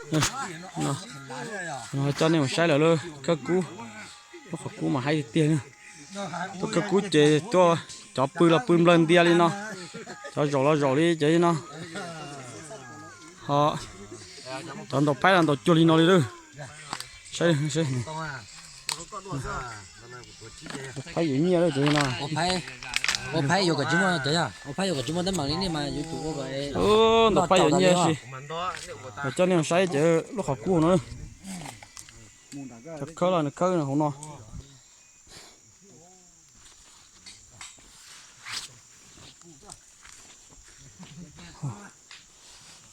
No, no coj nej mus saib lawv lub khawb kub, lub qhov kub mas haib tiag tiag. Tuaj khawb kub ces tuaj cov pw los pw nplawg ntias li no, cov zaum los zaum li ces li no, ho cov ntaus phaib los ntaus cuag li no li lawm. Saib, saib, ntaus phaib yuav nyiaj lawm ces li no. Ntaus phaib yuav kom tsis muaj teeb meem li nej mas yuav tsum ua kom ntaus phaib yuav nyiaj si. Coj nej saib ces lub qhov kub no, cov khawb los nws khawb hauv no.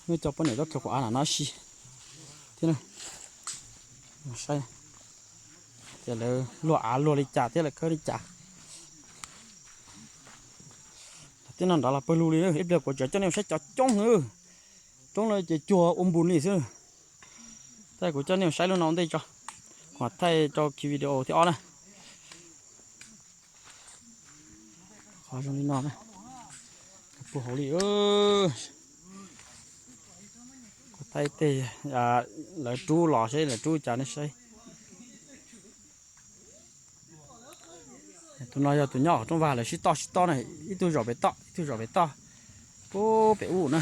Nej cov poj niam tuaj khiav quav av na no si thiab. Saib tias lawv luag av luag li cas thiab lawv khawb li cas. Tej no nrad los pawg lug li, ib pliag kuv tseem coj nej saib cov coob, coob no ces cuag ua npus li xwb. Tab kuv coj nej saib lub no ua ntej tso, kuv mam thaij rau kiag video thib ob na. Qhov zoo li no, puag hauv li. Kuv thaij tej lawv rub los seb lawv rub cas nej saib. Tus no yog tus nyob hauv rooj vag lawv sib toj sib toj na, ib tug zaum pem toj ib tug zaum pem toj, puag pem ub na.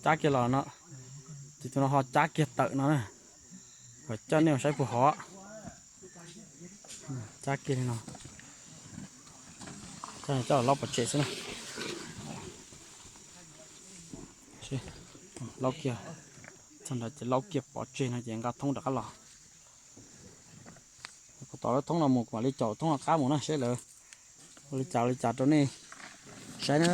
Cab kiag los no, ces tus no ho cab kiag tawm no na. Kom coj nej mus saib puag hauv. Cab kiag li no, coj los pov tseg xwb na. Laub kiag, txog nrad ces laub kiag pov tseg no ces nqa thoob rov qab los. Kuv tom lub thoob no mus kuv mam li caum thoob no qab mus na seb lawv ua li cas ua li cas rau nej saib na.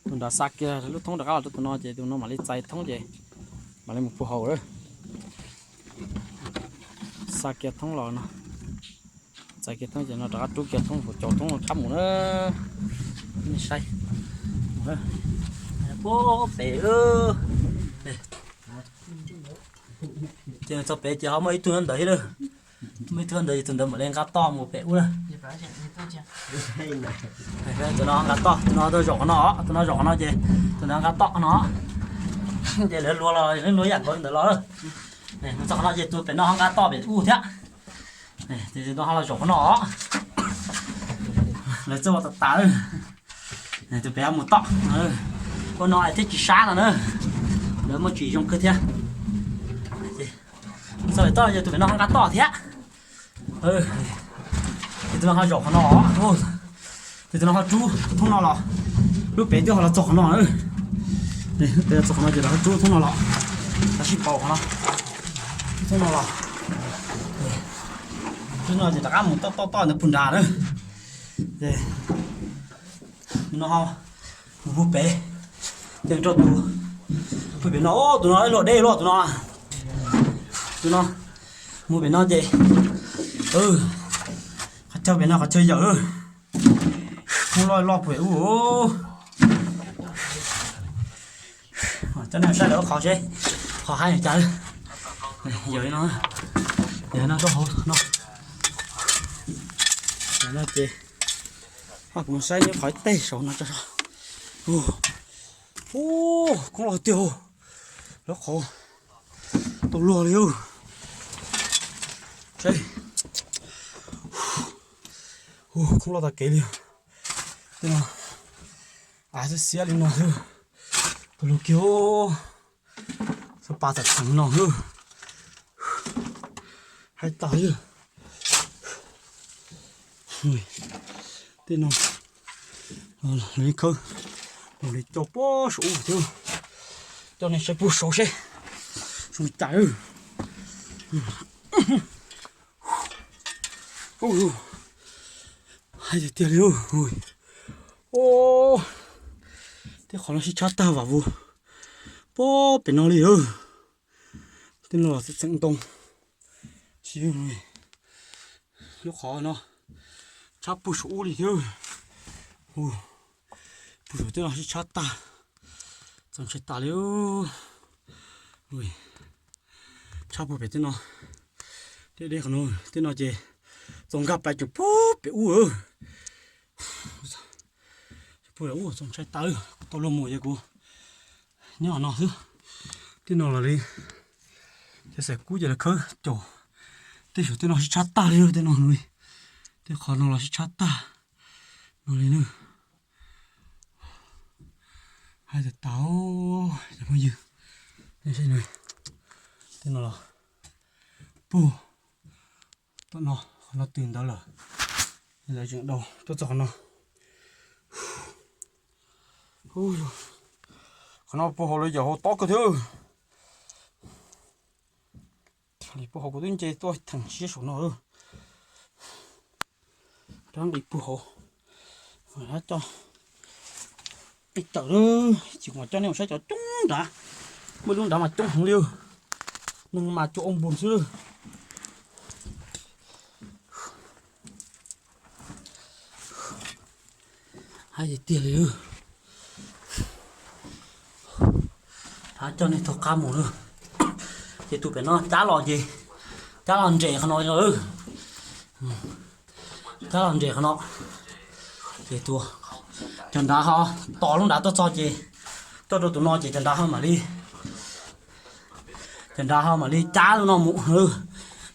Tus nrad xa kiag lub thoob rov qab los rau tus no ces tus no mam li txais thoob ces mam li mus puag hauv lawm. Xa kiag thoob los no, txais kiag thoob ces no rov qab rub kiag thoob, caum thoob qab mus na. Nej saib, puag pem ces txog pem ces ho muaj ib tug ntawd thiab lawm. Muaj ib tug ntawd ces tus ntawd mam li nqa toj mus pem ub na. Tus no nqa toj, tus no zaum qhov no, tus no zaum qhov no ces tus ntawd nqa toj no. Ces lawv luag los luag yam nkaus ntawd los. Txog qhov no ces tus pem no ho nqa toj pem ub thiab. Tus no ho los zaum qhov no. Lawv txawj ua tas tas. Tus pem ho mus toj. Ua no thiaj tsis sab no na. Lawv muaj tsis zoo kawg thiab. Txog pem toj ces tus pem no ho nqa toj thiab. Ces tus no ho zaum qhov no. Ces tus no ho rub thoob no los. Lub pem twb ho los txog qhov no. Lub pem los txog qhov no ces lawv ho rub thoob no los. Lawv sib pauv qhov no. Rub thoob no los. Rub no ces rov qab mus toj toj toj ntawd puag nrad na. Ces tus no ho mus puag pem, ces rau tus puag pem no, tus no luaj deb luaj tus no. Tus no mus pem no ces qhov chaw pem no qhov chaw yawm. Khoob loj loj puag pem ub. Coj nej saib lawv qhov seb qhov haib cas. Yawm no, yawm no rau hauv no. Yawm no ces kuv mus saib nyob qhov ib teg saud no tso. Ub, khoob loj tiag, lawv qhov tau luag li. Saib, khoob loj tag kev li. Tej no av xiab xiab li no xwb, tau luag kiag, xab pas tawm tsees no xwb. Haib tag li. Tej no lawv khawb, lawv coj puag saum ub thiab. Coj nej saib puag saud seb zoo li cas. Haib tiag tiag li. Tej qhov no sib tshab tag vam vus puag pem no li. Tej no los txeem ntoo, lub qhov no tshab puag saum ub li thiab. Puag saum tej no sib tshab tag, txaus ntshai tas li. Thaj puag pem tej no, tej dej qhov no, tej no ces txaus nkag pais tseem puag pem ub. Puag pem ub txaus ntshai tas, kuv tau luag mus ces kuv nyob no xwb. Tej no los li cov xaim kub ces lawv khawb caum. Tej saum tej no sib tshab tag li, tej no li, tej qhov no los sib tshab tag no li na. Hais tias tas, cov phooj ywg, tej no los puag tom no, qhov no twg ntawd lawm, lawv tseem daus tuaj txog qhov no. Qhov no puag hauv lawv yawm hauv tob kawg thiab. Puag hauv kuv twb nce tuaj theem siab saum no. Rab nqis puag hauv. Coj ib tawm, ces kuv mam coj nej mus saib cov coob nrad. Muaj lub nrad mas coob heev li, neeg mas cuag ua npus xwb. Hais tiag tiag li, rov coj nej taug qab mus na. Ces tus pem no cab los ces cab los nres qhov no li no. Cab los nres qhov no, ces tus, cov nrad ho tos lub nrad tuaj txog ces coj rau tus no ces cov nrad ho mam li, cov nrad ho mam li cab lub no mus.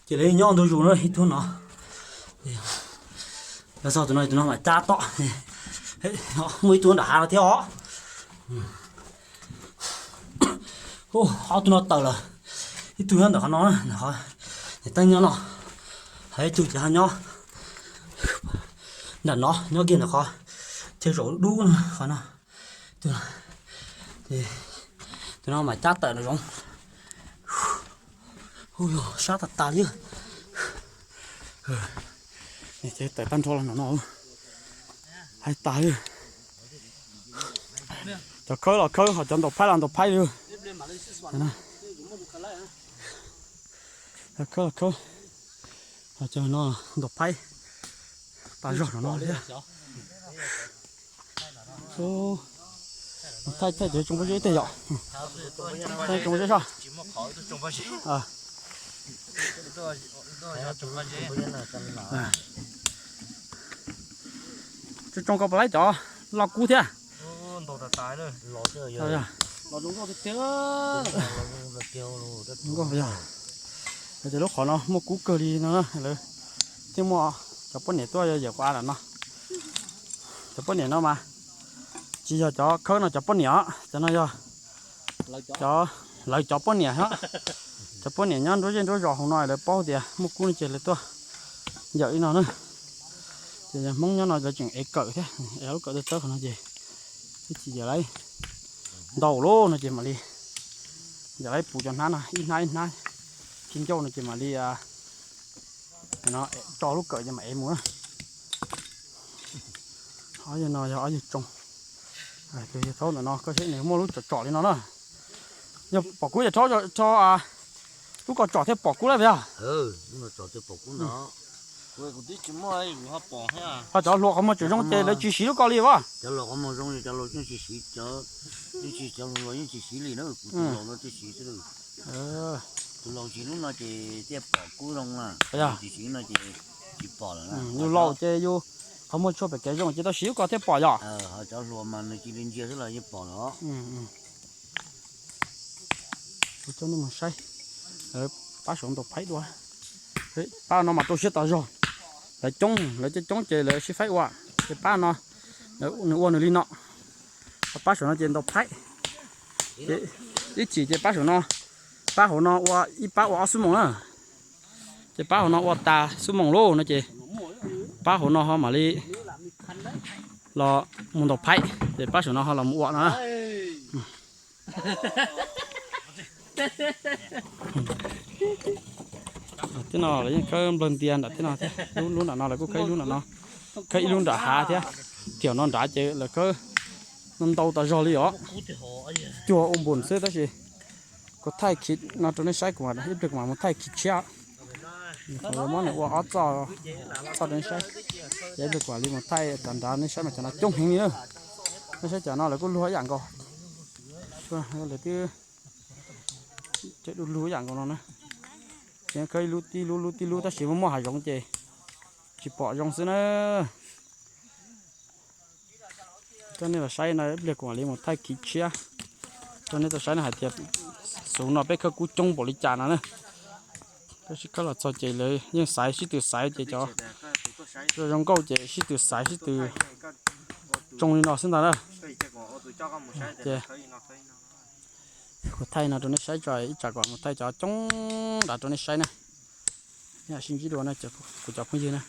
Ces lawv nyob ntug zus na ib tug no. Los txog tus no, tus no mam cab tom. Muaj ib tug nram hav no thiab os. Ob tug no tawm lawm. Ib tug nyob ntawm qhov no, niam teeb nyob no, ho ib tug ces ho nyob nram no, nyob kiag ntawm qhov chaw zaum dub qhov no. Tus no mam cab tawm nram zoov. Hu yog sab tas tas li. Tawm tag nrho los no no, hais tas li. Cov khawb los khawb, ho cov ntaus phaib los ntaus phaib li. Cov khawb los khawb, ho cov no ntaus phaib tas zog no no thiab. Thaij thaij cov tsoo pob zeb tej yom. Thaij tsoo pob zeb soj. Tsoo tsoo ko puas laib cov loj kub thiab. Yog, yog. Ces lub qhov no muaj kub kawg li no na, lawv thiaj muaj cov poj niam tuaj yawm quav lam no. Cov poj niam no mas tsis yog cov khawb no cov poj niam os, cov no yog cov, lawv cov poj niam os. Cov poj niam nyob nruab zej nruab zos hauv no lawv paub tias muaj kub no ces lawv tuaj yawm li no na. Ces Hmoob nyob no lawv tseem ev kawm thiab, ev lub kawm tawb tawb qhov no ces ib chim yawm laib ntau lawm no ces mam li, yawm laib puv cov hnab no ib hnab ib hnab, tsis ncauj no ces mam li no tso lub kawm ces mam ev mus na. Ob yawg no yog ob yawg tsoo. Tus yawg thaub ntawm no koj saib nws muaj lub tsom tsom li no na. Yog pom kub yog thaub, lub ko tsom thiaj pom kub lawm yog. Ho cov hluas qhov muag tseem zoo ces lawv tsis siv lub ko li as. Yus laus ces yus qhov muag tshuaj pem kev zoo ces tau siv lub ko thiaj pom yom. Cov hluas mas nws cia li ntsia xwb los yeej pom lawm. Kuv coj nej mus saib, lawv pab saum ntaus phaib dua. Pab no mas rau siab tas zog. Lawv coob, lawv coob coob ces lawv sib faib ua. Ces pab no, nws ua nws li no. Ho pab saum no ces ntaus phaib. Ces ib chim ces pab saum no, pab hauv no ua ib pab ua ob xuab moos na. Ces pab hauv no ua tas xuab moos lauj no ces pab hauv no ho mam li los mus ntaus phaib, ces pab saum no ho los mus ua no na. Tej no lawv yeej khawb nplawg ntias nram tej no thiab, lub, lub nram no lawv kuj khawb ib lub nram no, khawb ib lub nram hav thiab. Tiam no nrad ces lawv khawb ntau tas zog li os. Cuag ua npun xwb tab sis kuv thaij khiv no rau nej saib, kuv ib pliag kuv mam mus thaij khiv tshiab. Kuv yuav muab nws ua ob txoj, txoj rau nej saib. Ces ib pliag kuv mam li mus thaij tas nrad nej saib mas cov no coob heev li na. Nej saib cov no lawv kuj luag ib yam nkaus. Lawv twb cov du lug ib yam nkaus no na. Ces khawb ib lub tib lub lub tib lub tab sis muaj muaj hav zoov ces tsis pom zoo xwb na. Coj nej los saib no, ib pliag kuv mam li mus thaij khiv tshiab rau nej tau saib no hais tias xyov no peb khawb kub coob npaum li cas no na. Tab sis khawb los txog ces lawv yeej xaiv, sib tw xaiv ces cov zoo nkauj ces sib tw xaiv sib tw tsoo li no xwb ntag na. Ces kuv thaij no rau nej saib tso, ib tsam kuv mus thaij cov coob nrad rau nej saib na. Sib ntsib dua na kuv cov phooj ywg na.